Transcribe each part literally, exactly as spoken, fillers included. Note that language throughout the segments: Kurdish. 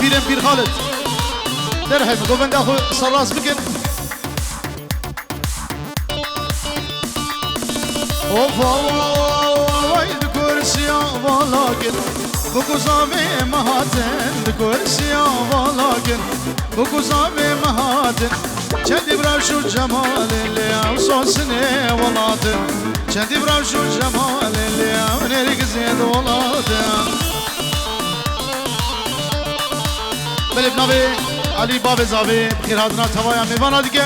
Pîrên Pîr Xalid. Derhevin, govenda xwe serrast bikin. Of, of, of, vay, di kursiya valakin, bi guzavê me hatin, di kursiya valakin, bi guzavê me hatin. Çendî biraj û cemalê lê ew sosinê welatin, çendî biraj û cemalê lê ew nêrgizê di welatin. Belê bi navê Elî Bavê Zavê bi xêrhatina tevaya mêvana dike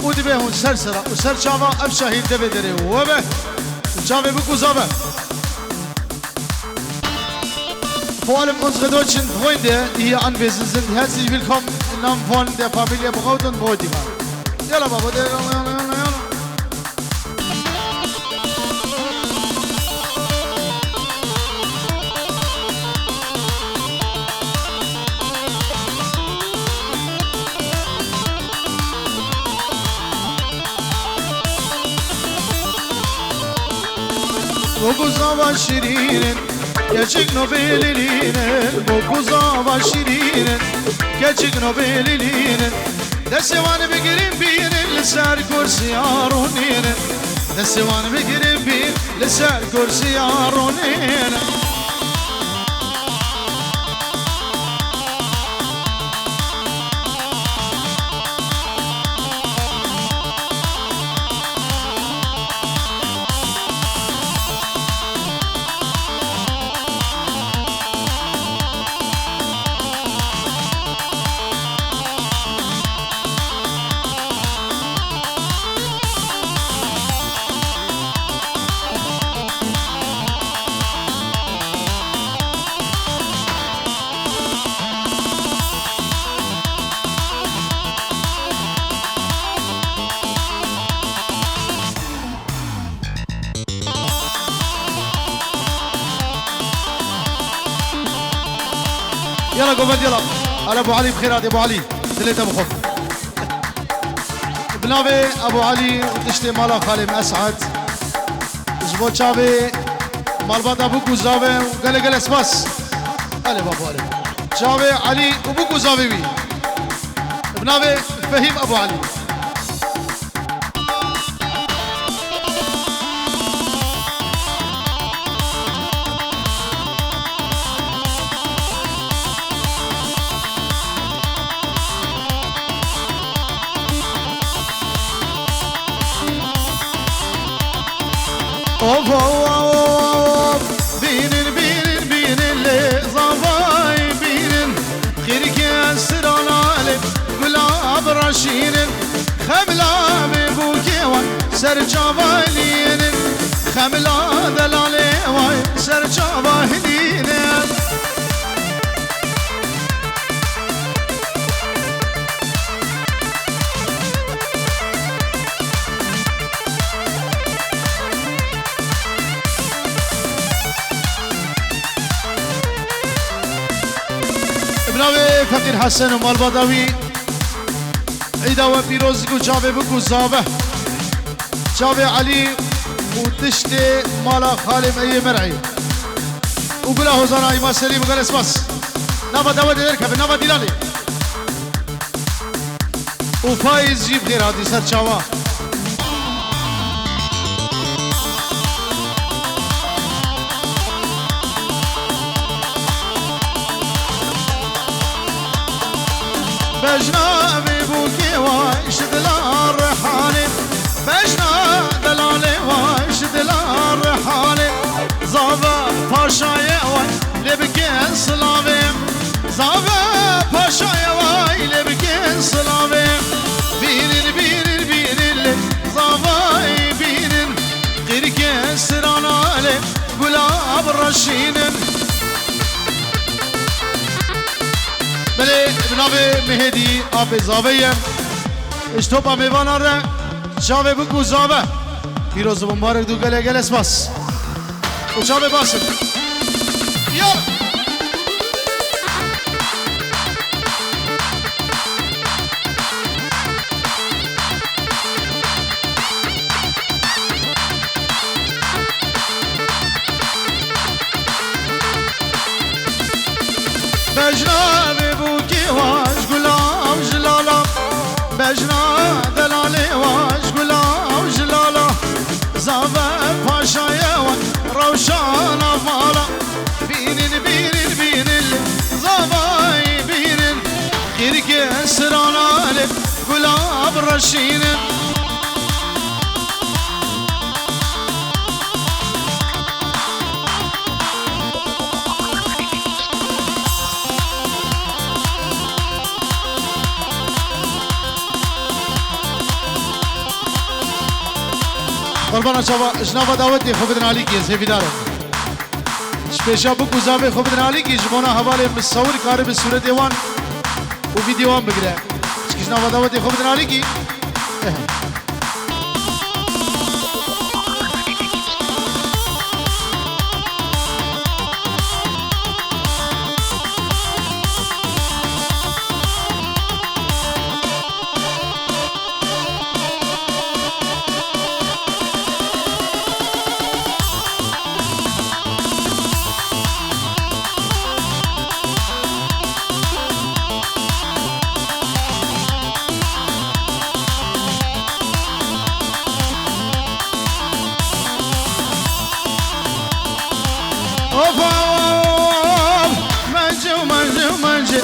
û dibê hûn ser sera û ser çava ev şahî devê derê we be û çavê bik û zave. Vor allem unsere deutschen Freunde, die hier anwesend sind, herzlich willkommen im Namen von der Familie Braut und Bräutigam. Yalla baba, de, yalla, yalla, yalla, yalla. Bûk û zava şirîn in, keçik nobêlîlîn in. Bûk û zava şirîn in, keçik nobêlîlîn in. Destê wan bigirin bînin li ser kursiya ronînin. Destê wan bigirin bîn li ser kursiya ronînin. Yala govend yala. Ala Ebu Elî bi xêr hatî Ebu Elî. Dilê te bixwe. Bi navê Ebu Elî û tiştê mala xalê min Esad. Ji bo çavê malbata bûk û zave û gelek gelek spas. Elê babo elê. Çavê Elî û bûk û zavê wî. Bi navê Fehîm Ebu Elî. Of, of, of, of. Bînin, bînin, bînin lê zavayî bînin. Xêrikê strana lê gula bi reşînin. Xemla vê bûkê wan ser çava hilînin. Xemla delalê wan ser çava hilînin. Bi navê Feqîr Hesen û malbata wî, îda we pîroz û çavê bûk û zave. Çavê Elî û tiştê mala xalê me yê Mer'î. Û gula hozana îma serî bû gelek spas. Nava dawe de derkeve, nava dîlanê. Û Faiz jî bi xêr hatî ser çava. Bejna vê bûkê wa ji dila Rehanê. Bejna delalê wa ji dila Rehanê. Zava paşayê wa lê bikin silavê. Zava paşayê wa lê bikin silavê. Bînin, bînin, bînin lê zavayê bînin. Qîrkê strana lê gula bi reşînin. Belê, bi navê Mihêdî apê Zavê ye. Ji topa mêvanan re çavê bûk û zave. Pîroz û mimbarek dû gelek gelek spas. Û çavê basin. Ya! Bejna Jina delalê wa ji gula û ji lala, zave paşayê wan rewşana mala. Bînin, bînin, bînin, zavayî bînin, qîrkê strana lê gula bireşînin. Qurbana çava, ji nava dawetê xwe bidin alîkî, ez hêvîdar im. Ji pêşa bûk û zavê xwe bidin alîkî, ji bona hevalê misawir karibe sûretê wan û vîdeo wan bigire. Çikî ji nava dawetê xwe bidin alîkî. Of, of, mencê û mencê û mencê,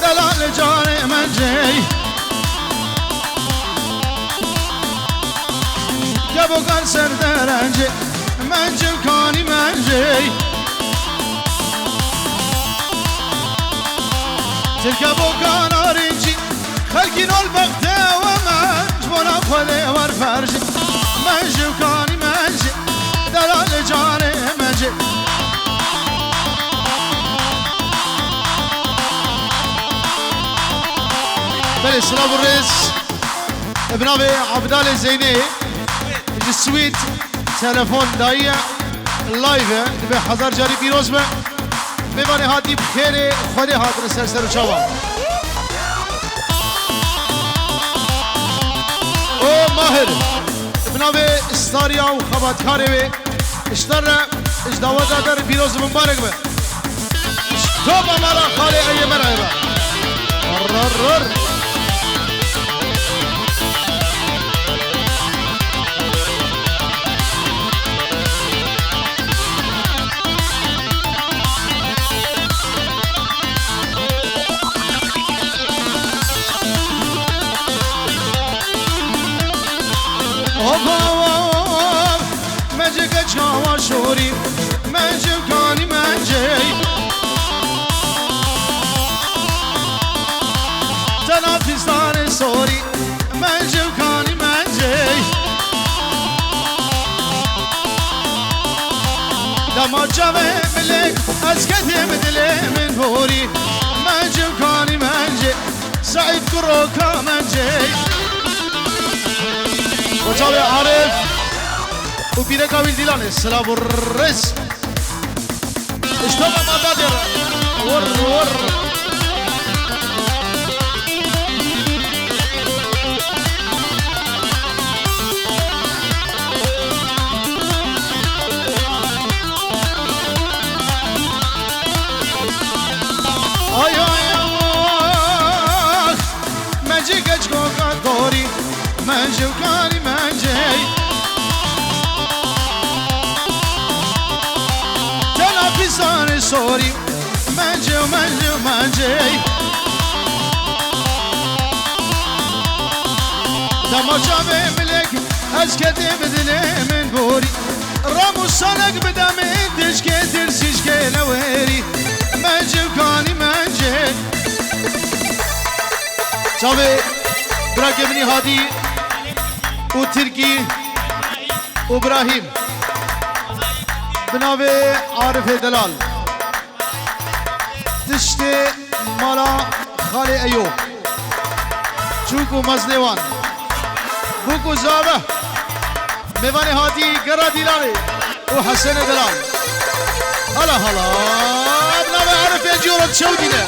delalê canê mencê. Kebokan ser derencê, mencê û kanî mencê. Ti kebokan arîncî, xelkî nol bextê we me, ji bona Xwedê wer ferjî. Mencê û kanî mencê, delalê canê mencê. Belê, silav û rêz. Bi navê Abdalê Zeynê ji Swîd telefon dayiye. Live e. Divê hezar carî pîroz be. Mêvanê hatî bi xêrê Xwedê hatine ser ser û çavan. O Mahir. Bi navê stariya û xebatkarê wê. Ji te re, ji daweta te re pîroz û mimbarek be. Topa mala xalê Eyê Merayê be. Rrr. Hop, hop, hop, hop. Mecê keça wa şorî, mecê kanî mecê. Tena pîstanê sorî, mecê kanî mecê. Dema çavê milek, ez kedê min dilê min borî, mecê kanî mecê. Seîd Kuroka Mencê. Koçavê Arif û pîreka wî Dîlanê. Silav û rêz. Îşte baba Badir. Vur, vur. Ay, ay, ay. Mecî geç goka korî, mecî û karî mecî. Tena pîsanê sorî, mecî û mecî û mecî. Dema çavê milek, ez kedê bi dilê min borî. Ram û salek bidemê dişkê dirsîşkê newêrî. Mecî û kanî mecî. Çavê birakê min î Hadî û Tirkî û Brahîm. Bi navê Arifê Delal. Tiştê mala xalê Eyo. Çûk û meznê wan. Bûk û zave. Mêvanê hatî Gera Dîlanê û Hesenê Delal. Hala hala. Bi navê Arifê Cî Orat Çewdî ne.